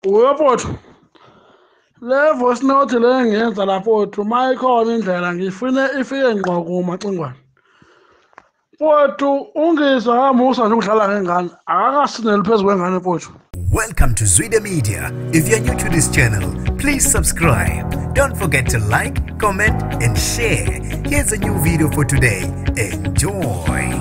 Uyapotho le voice note le ngiyenza lapho uma ikhona indlela ngifune ifike ngqo kuMacingwane. Mfowethu uNgizwe akamusa nje ukudlala ngengane, akakasineli phezu kwengane mfowethu. Welcome to Zwida Media. If you're new to this channel, please subscribe. Don't forget to like, comment, and share. Here's a new video for today. Enjoy.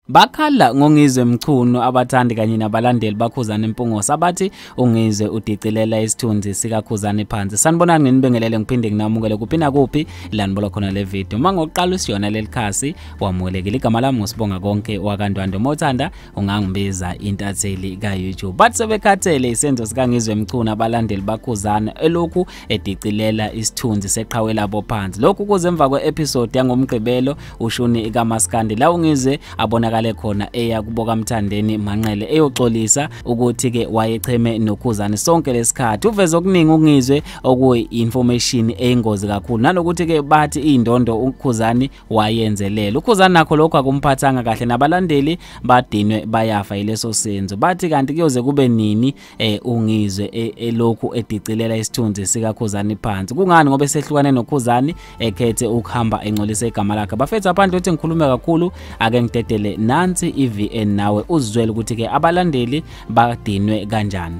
Bakhala ngoNgizwe Mchunu abathandi kanye nabalandeli baKhuzani Mpungose abathi uNgizwe udicilela isithunzi sikaKhuzani phansi. Sanibonani, nginibingelele ngiphinde nginamukele kuphi nakuphi la nibola khona le video. Uma ngokuqala usiyona leli khasi wamukelekile. Igama lami nguSibonga Konke wakaNdwandwe. Mawuthanda ungangibiza intatheli ka-YouTube. Bathi sebekhathele isenzo sikaNgizwe Mchunu abalandeli baKhuzani elokhu edicilela isithunzi seqhawe labo phansi. Lokhu kuze emva kwe-episode yangoMgqibelo ushuni kaMaskandi la uNgizwe abonakala khona eya kubo kaMthandeni Manqele eyoxolisa ukuthi ke wayecheme noKhuzani sonke lesikhathi. Uveze okuningi uNgizwe okuyi-information eyingozi kakhulu, nanokuthi ke bathi indondo uKhuzani wayenzelela. UKhuzani nakho lokho akumphathanga kahle, nabalandeli badinwe bayafa yileso senzo. Bathi kanti kuyoze kube nini uNgizwe elokhu edicilela isithunzi sikaKhuzani phansi? Kungani? Ngoba esehlukane noKhuzani ekhethe ukuhamba engcolisa igama lakhe. Bafethu aphandle uthi ngikhulume kakhulu, ake ngidedele nansi iVN nawe uzizwele ukuthi ke abalandeli badinwe kanjani.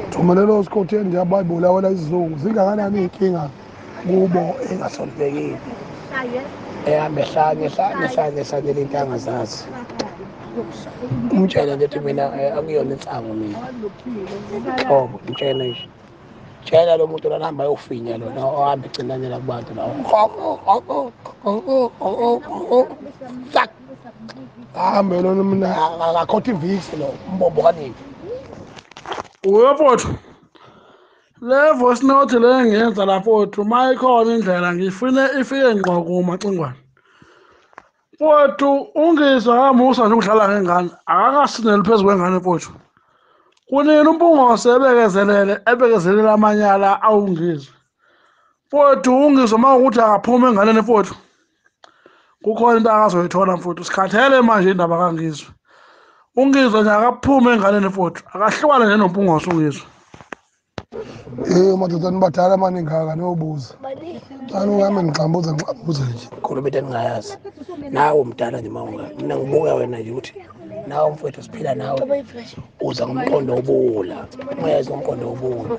Thumelelo uSikhotheni nje abayibulawela isizungu zingakanani inkinga kubo engasolvekile. Ehambe hlanye hlanye hlanye hlanye into angazazi. Umtshela nje mina akuyona insango mina. Qobo umtshela nje. Tshela lo muntu lana hamba ayofinya lona ohamba ecinanela kubantu la. Hambe lona mina akakhotha iviksi lo umbombo kanini. Uyapotho le voice note le ngiyenza lapho uma ikhona indlela ngifune ifike ngqo kuMacingwane. Mfowethu uNgizwe akamusa nje ukudlala ngengane, akakasineli phezu kwengane mfowethu. Kunini uMpungose ebekezelele ebekezelela amanyala awuNgizwe. Mfowethu uNgizwe uma ukuthi akaphuma enganeni mfowethu, kukhona into akazoyithola mfowethu. Sikhathele manje indaba kaNgizwe. UNgizwe nje akaphume enganeni mfowethu, akahlukane nje noMpungose uNgizwe. Madoda nibadala maningaka niyobuza. Cela ungame ngixambuza ngixambuza nje. Khuluma into engingayazi. Nawe umdala nje mawunga. Mina ngibuka wena nje ukuthi nawe mfowethu siphila nawe. Uza ngomqondo obula. Ungayazi ngomqondo obula.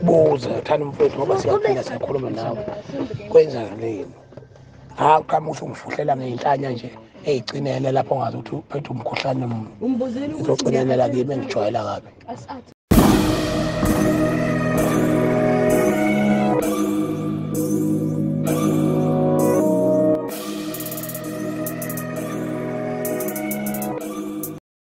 Buza uthanda umfowethu ngoba siyaphila siyakhuluma nawe. Kwenzakaleni? Ha qhamuka usungifuhlela ngeyinhlanya nje eyicinele lapho ongazi ukuthi uphethe umkhuhlane muni. Uzocinela kimi engijwayela kabi.